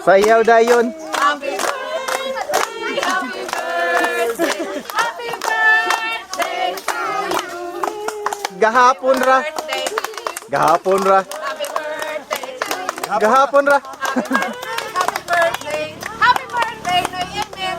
Sayaw dayon. Happy birthday, happy birthday, happy birthday to you. Gahapon ra. Birthday to you. Gahapon ra. Happy birthday to you. Gahapon ra. Happy birthday, happy birthday, Noemi.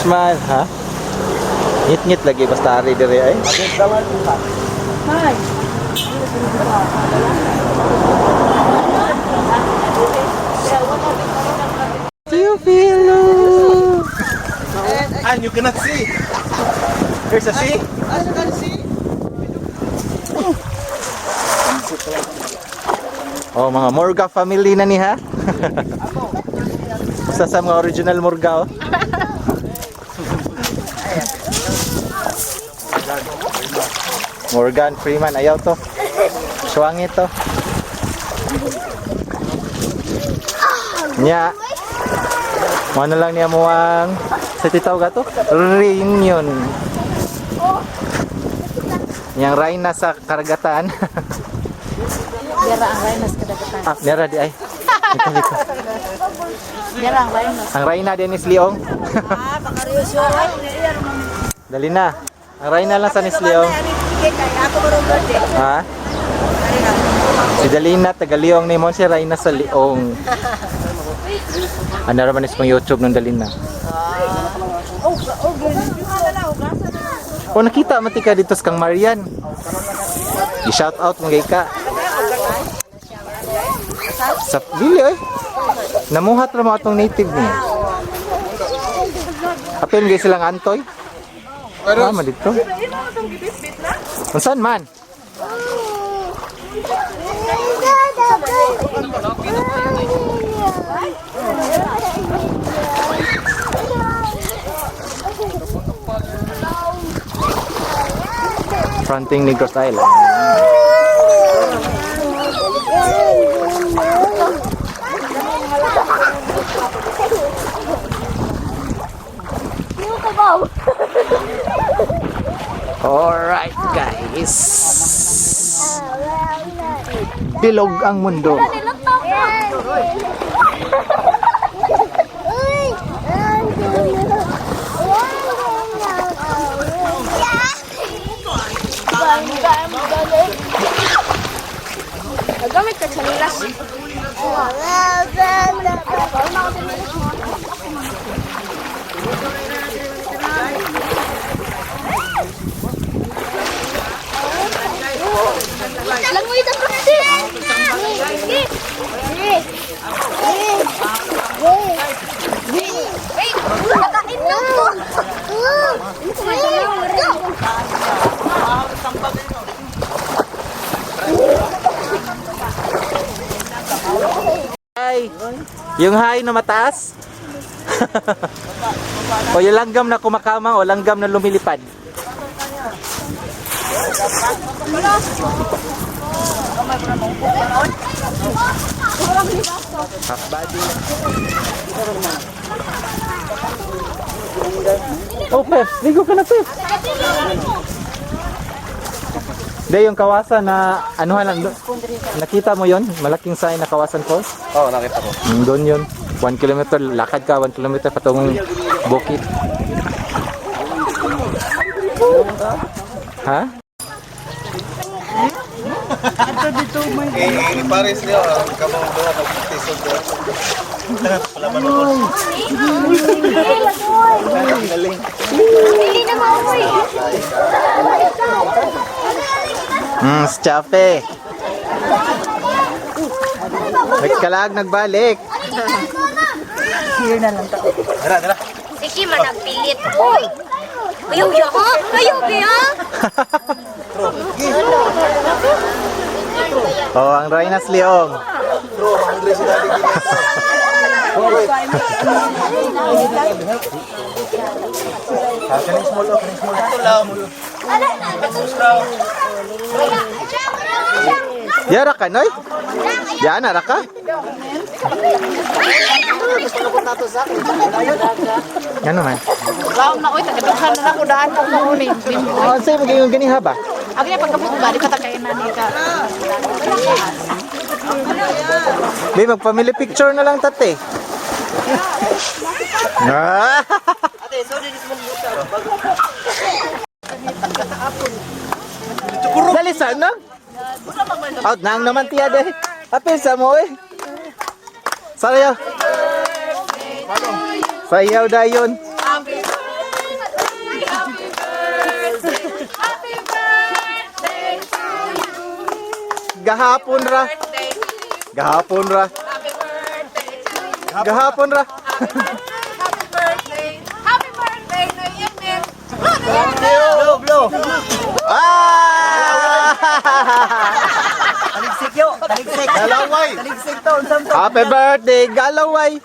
Smile, ha? Ngit-ngit lagi basta ari dire ay. Do you feel love? And you cannot see. There's a sea? Oh, mga Morga family na ni ha? Isa sa mga original Morga oh. Morgan Freeman, ayaw to. Suwangi to. Nya. Ano lang niya mo ang sa titaw gato? Reunion. Yang Reyna sa karagatan. Dira ang rhinos kadagatan. Ah, nera di ay. Dito, dito. Dira ang rhinos. Ang Reyna Dennis Leong. Dali na. Ang Reyna lang sa Nis Leong. Ha? Si Dalina, taga Leong ni Mon, si Reyna sa Leong. Ano naman is pang YouTube ng Dalina? Oh, nakita man tika dito sa kang Marian. I-shout out mo ka. Sa dili oy. Namuhat ra mo atong native niya. Apil gay silang antoy. Pero man dito. Unsan man? Fronting Negros Island. Alright guys. Bilog ang mundo. Nagamit ka chanilas. Langoy na kasi. Wait, nakain na ko. Hi. Yung high na mataas? O yung langgam na kumakama o langgam na lumilipad? Half body. Oh, Peps. Ligo ka na, Peps. Hindi, yung kawasan na anuhan lang. Nakita mo yon? Malaking sign na Kawasan Falls? Oo, oh, nakita ko. Doon yun. 1 kilometer, lakad ka, 1 kilometer patungong bukid. Ha? Eh, pares niyo, ang kamong doon, magtisod doon. Palaban ako. Galing. Hindi na mauwi. Si Chafe. Nagkalag, nagbalik. Dara, dara. Sige, managpilit. Uy! Ayaw ya ha? Ayaw ya? Oh, ang Reynas Leong. Blow, hungry si Daddy. Kaning small, oh, kaning small. Ito lang. Yara ka, Noy? Yana, ra ka? Ano man? Laom na oy, tagadughan na lang udaan ko mo ni. Oh, sa'yo magiging ganiha ba? Ako niya pagkabot ba di pa ta ni ka. Be, mag-family picture na lang tate. Ah! Dali sa ano? Out nang naman tiya de. Apil sa mo eh. Sayaw. Sayaw dayon. Happy birthday. Happy birthday. Happy birthday to you. Gahapon ra. Birthday to you. Gahapon ra. Happy birthday to you. Gahapon ra. Happy birthday. Happy birthday, Noy Emil. Blow, blow. Ah! Taligsik yo, taligsik. Dalaway. Taligsik to, unsam to. Happy birthday, Galaway!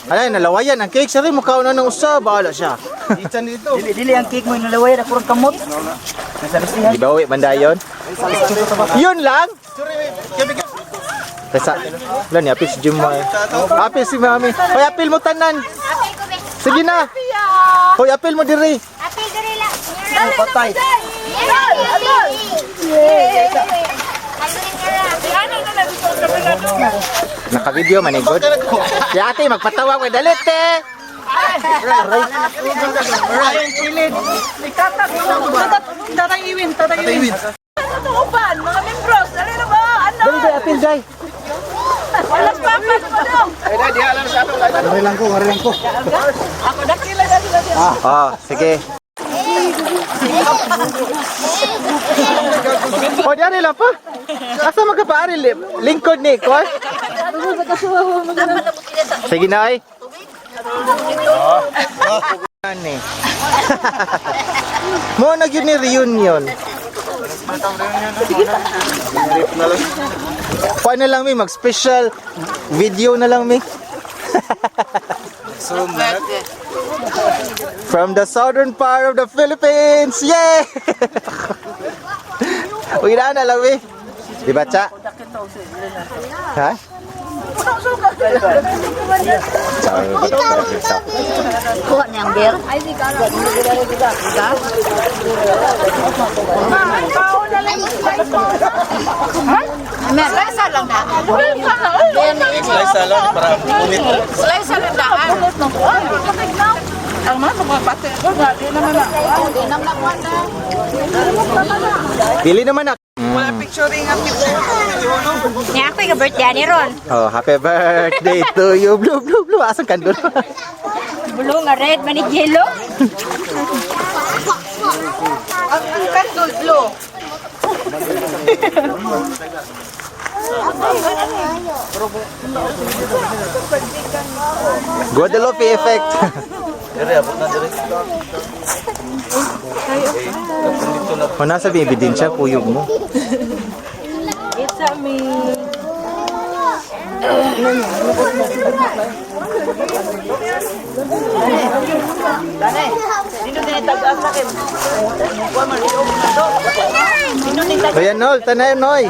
Ay, nalawayan ang cake. Sorry, mukha na ng usa. Bahala siya. Ichan dito. Dili dili ang cake mo inalaway ako rang kamot. Nasa resihan. Di ba uwi, banda yun? Yun lang? Sorry, wait. Kaya Kaysa, wala ni, apil si Jim mo eh. Apil si Mami. Hoy, apil mo tanan. Apil ko be. Sige na. Hoy, apil mo diri. Apil diri lang. Patay. Naka-video man eh, good. Si ate, magpatawa ko. Dalit eh. Tatay Iwin, Tatay Iwin. Ano uban, mga membros, ano na ba? Ano? Dali, dali, apil, day. Alas papa sa dong. Ngari lang ko, ngari lang ko. Ako dakila na sila siya. Ah, sige. O, di lang pa. Asa magkapaari? Lingkod ni, ko? Sige na, ay. Ano eh. Mo na yun ni reunion. Trip na lang. Paano lang mi, mag-special video na lang mi. Zoom na. From the southern part of the Philippines! Yay! Uy na na lang, eh. Di ba, Cha? Ha? Kuha niya ang beer. Slice lang na. Slice lang para ulit. Slice lang na. Ang mga pati ko nga di naman na. Di naman na kuan na. Pili naman na. Niya ako yung birthday ni Ron. Oh, happy birthday to you. Blue, blue, blue. Asan kandol? Blue nga red, manig yellow. Ang candle blue. Guadalupe effect. Dire, abot na dire. O, nasa may ebidensya, kuyog mo. It's a me. Ayan, Nol. Tanay, Noy.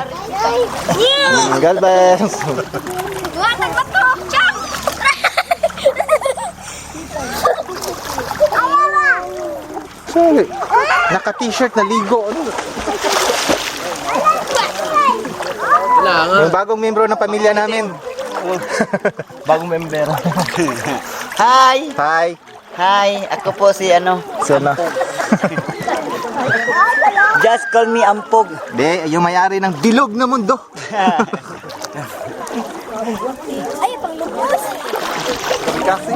God bless. Buhatan ba to? Chang! Sorry. Naka-t-shirt na ligo. Ano? Yung bagong membro ng pamilya namin. Bagong member. Hi! Hi. Hi, ako po si ano. Sino? Just call me Ampog. Di, yung may-ari ng bilog na mundo. Ay, panglubos. Kamikaze?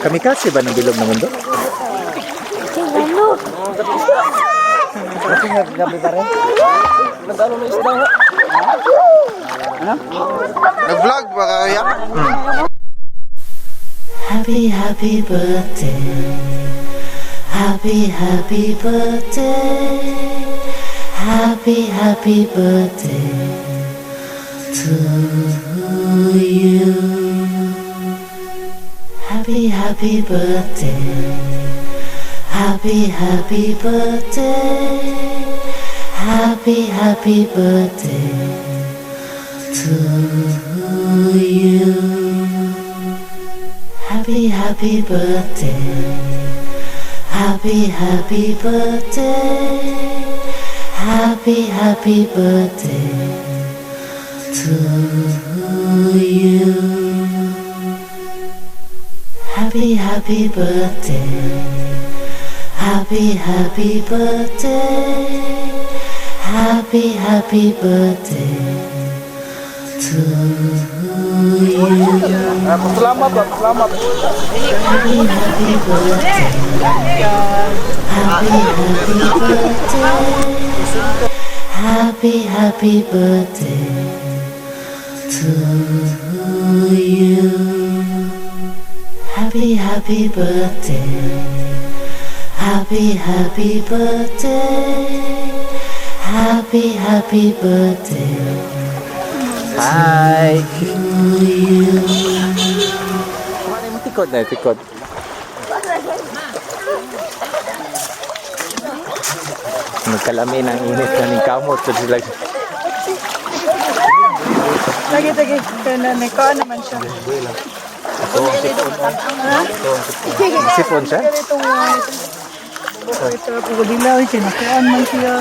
Kamikaze ba ng bilog na mundo? Nag-vlog ba kaya? Happy, happy birthday. Happy, happy birthday. Happy, happy birthday. to you. Happy, happy birthday. Happy, happy birthday. Happy, happy birthday to you. Happy, happy birthday. Happy, happy birthday. Happy, happy birthday to you. Happy, happy birthday. Happy, happy birthday. Happy, happy birthday to you. Salamat ba? Salamat. Happy, happy birthday. Happy, happy birthday. Happy, happy birthday to you. Happy, happy birthday. Happy, happy birthday. Happy, happy birthday Hi! to you. Ano mo tikod na tikod? Nagkalami ng init na ning kamot so sila. Lagi, lagi. Kaya na, naman siya. Sipon siya? Itong white. Ito, dilaw siya. Nakuhaan man siya.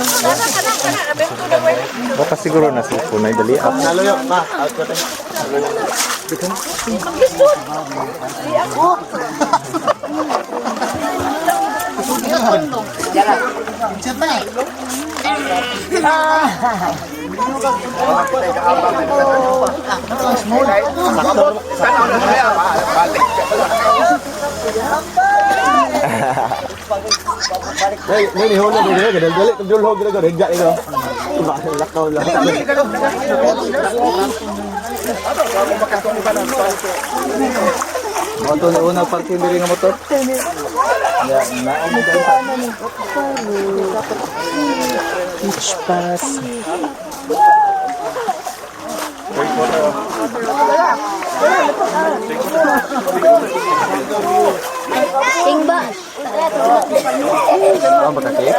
Baka siguro na sipon ay dali up. Naloyo, ma. Out ko tayo. Ni ni holo ni ni dali dulhog dali dali higda ito. Lakaw lang. Moto na una parking diri nga motor. Ya, na mo Beach pass. Tingba. Ang bakakit?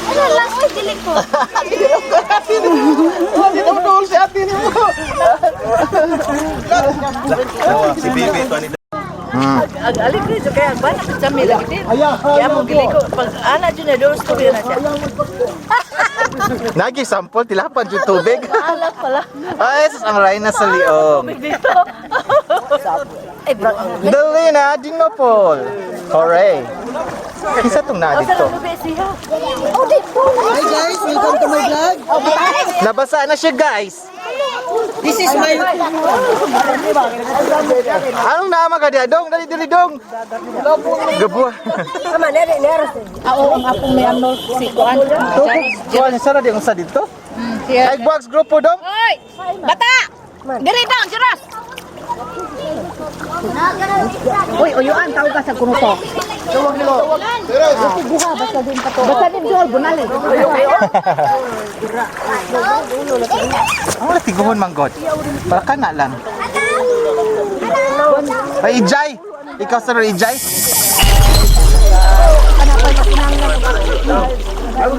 Ano lang, oy, dili ko. Si Bibi to ni Ag alik rin, so kaya ba na sa mila gid. Kaya mo gili ko pag ana jud na doon story na siya. Nagi sample tilapan jud tubig. Alak pala. Ay, sus ang Reyna sa liong. Dito. Ay, bro. Dali na, Dinopol. Hooray. Kisa tong na dito. Siya. Oh, di po. Hi guys, welcome to my vlog. Nabasa na siya, guys. This is my Anong nama ka diya? Dong, dali dali dong. Gabuha. Oo, ang akong may ano, si Kuan. Kuan sa ra di ang sa dito? Ay, box grupo dong. Hoy! Bata! Diri dong, Jiras! Uy, uyuan, tawag ka sa kunuto. Basta din dol, bunali. Ang wala tiguhon man god. Para ka na lang. Ay, Ijay! Ikaw sa Ijay? Ay,